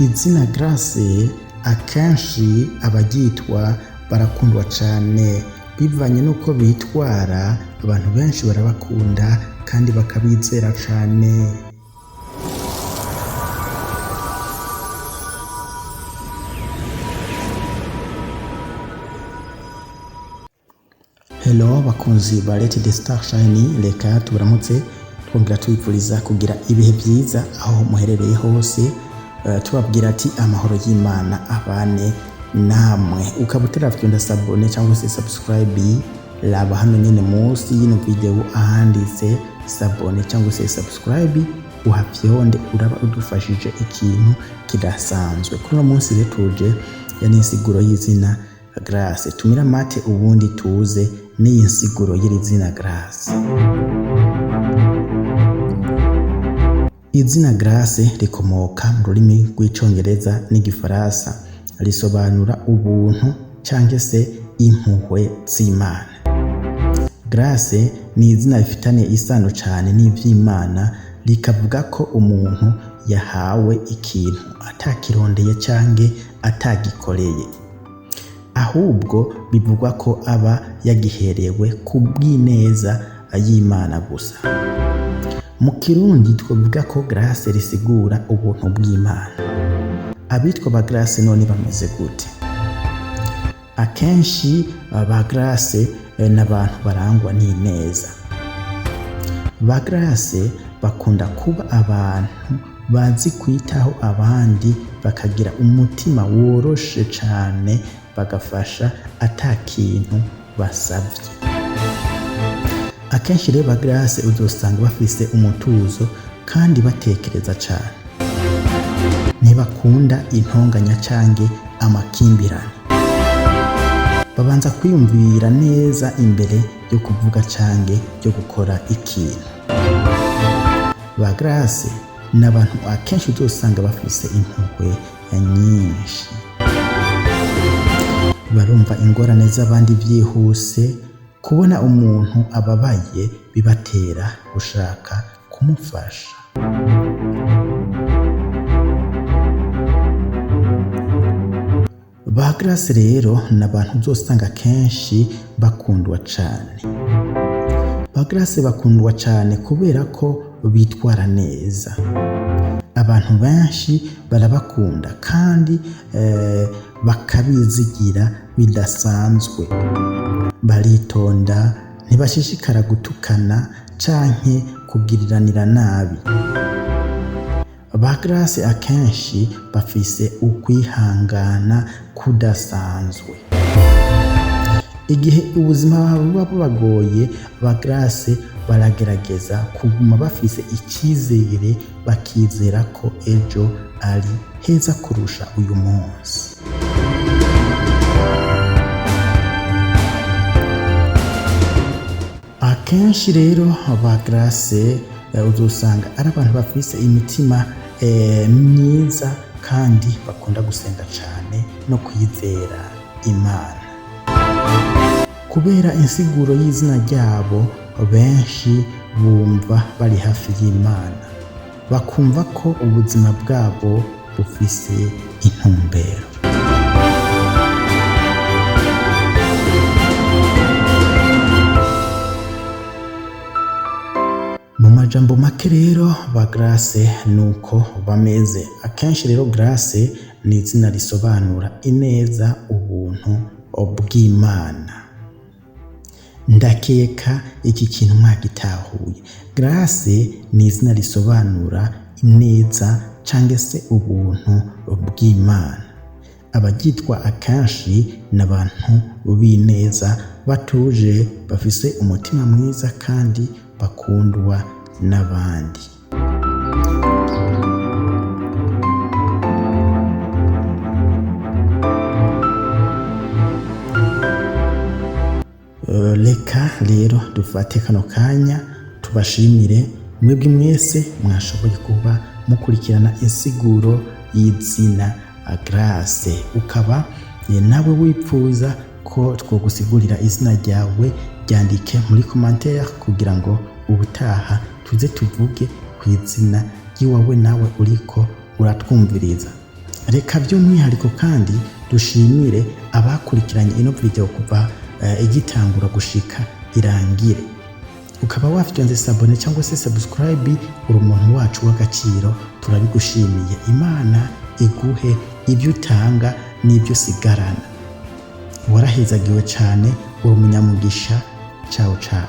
Izina Grace akenshi abaryitwa barakundwa cane bivanye n'uko bitwara, abantu benshi barabakunda kandi bakabizera cane. Hello bakunzi ba Let the Star Shine, reka tubaramutse twongera tubifuriza kugira ibihe vyiza aho muherereye hose, tubabwira ati amahoro y'Imana abane namwe. Ukaba utaravyonda s'abonner cyangwa se subscribe, raba hano nyene munsi y'ino video ahanditse s'abonner cyangwa se subscribe, uhavyonde, uraba udufashije ikintu kidasanzwe. Kuri uno munsi rero tuje n'insiguro y'izina Grace. Tumira amate ubundi tuze n'iyi nsiguro y'iri zina Grace. Izina Grace rikomoka mu rurimi rw'Icongereza n'igifaransa, risobanura ubuntu canke se impuhwe z'Imana. Grace ni izina rifitanye isano cane n'ivy'Imana, rikavuga ko umuntu yahawe ikintu atakirondeye canke atagikoreye, ahubwo bivugwa ko aba yagiherewe kubw'ineza y'Imana gusa. Mu Kirundi twovuga ko Grace risigura ubuntu bw'Imana. Abitwa ba Grace none bameze gute? Akenshi ba Grace n'abantu barangwa n'ineza. Ba Grace bakunda kuba abantu bazi kwitaho abandi, bakagira umutima woroshe cane, bagafasha ata kintu basavye. Akenshi rero ba Grace uzosanga bafise umutuzo kandi batekereza cane. Ntibakunda intonganya canke amakimbirane. Babanza kwiyumvira neza imbere yo kuvuga canke yo gukora ikintu. Ba Grace ni abantu akenshi uzosanga bafise impuhwe nyinshi. Barumva ingorane z'abandi vyihuse, kubona umuntu ababaye bibatera gushaka kumufasha. Ba Grace rero ni abantu uzosanga kenshi bakundwa cane. Ba Grace bakundwa cane kubera ko bitwara neza. Abantu benshi barabakunda kandi bakabizigira bidasanzwe. Baritonda, ntibashishikara gutukana canke kugiriranira nabi. Ba Grace akenshi bafise ukwihangana kudasanzwe. Igihe ubuzima buba bubagoye, ba Grace baragerageza kuguma bafise icizere, bakizera ko ejo ari heza kurusha uyu munsi. Akenshi rero ba Grace uzosanga ari abantu bafise imitima myiza kandi bakunda gusenga cane no kwizera Imana. Kubera insiguro y'izina ryabo, benshi bumva bari hafi y'Imana, bakumva ko ubuzima bwabo bufise intumbero. Mu majambo make rero ba Grace nuko bameze. Akenshi rero Grace ni izina risobanura ineza, ubuntu bw'Imana. Ndakeka iki kintu mwagitahuye. Grace ni izina risobanura ineza canke se ubuntu bw'Imana. Abaryitwa akenshi ni abantu b'ineza, batuje, bafise umutima mwiza kandi bakundwa n'abandi. Reka rero dufate kano kanya tubashimire mwebwe mwese mwashoboye kuba mukurikirana insiguro y'izina Grace. Ukaba nawe wipfuza ko twogusigurira izina ryawe, ryandike muri commentaire kugira ngo ubutaha tuze tuvuge ku izina ry'iwawe nawe uriko uratwumviriza. Reka by'umwihariko kandi dushimire abakurikiranye ino video kuva igitangura gushika irangire. Ukaba wafyonze s'abonner cyangwa se subscribe, uri umuntu wacu w'agaciro, turabigushimiye. Imana iguhe ibyo utanga n'ibyo usigarana. Warahezagiwe cyane, uri umunyamugisha. Ciao ciao.